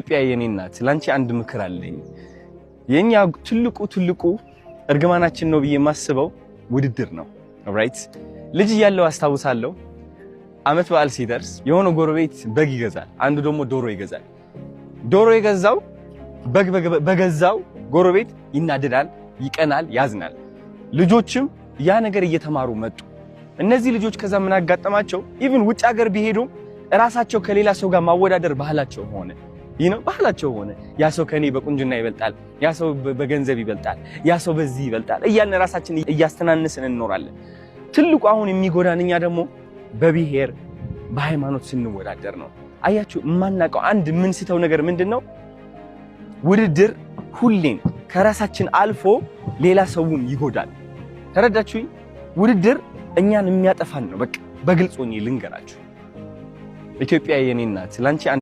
ኢትዮጵያ የኔ እናት፣ ላንቺ አንድ ምክር አለኝ። የኛ ትልቁ ትልቁ እርግማናችን ነው ብዬ የማስበው ውድድር ነው። Right፣ ልጅ እያለሁ አስታውሳለሁ። አመት በዓል ሲደርስ የሆነ ጎረቤት በግ ይገዛል፣ አንዱ ደግሞ ዶሮ ይገዛል። ዶሮ የገዛው በግ በገዛው ጎረቤት ይናደዳል፣ ይቀናል፣ ያዝናል። ልጆችም ያ ነገር እየተማሩ መጡ። እነዚህ ልጆች ከዛ ምን አጋጠማቸው? Even ውጭ ሀገር ቢሄዱም እራሳቸው ከሌላ ሰው ጋር ማወዳደር ባህላቸው ሆነ። ይህ ነው ባህላቸው ሆነ። ያ ሰው ከኔ በቁንጅና ይበልጣል፣ ያ ሰው በገንዘብ ይበልጣል፣ ያ ሰው በዚህ ይበልጣል እያልን ራሳችን እያስተናነስን እንኖራለን። ትልቁ አሁን የሚጎዳን እኛ ደግሞ በብሔር በሃይማኖት ስንወዳደር ነው። አያችሁ፣ የማናውቀው አንድ የምንስተው ነገር ምንድን ነው? ውድድር ሁሌም ከራሳችን አልፎ ሌላ ሰውም ይጎዳል። ተረዳችሁኝ? ውድድር እኛን የሚያጠፋን ነው። በቃ በግልጽ ሆኜ ልንገራችሁ። ኢትዮጵያ የኔ እናት፣ ላንቺ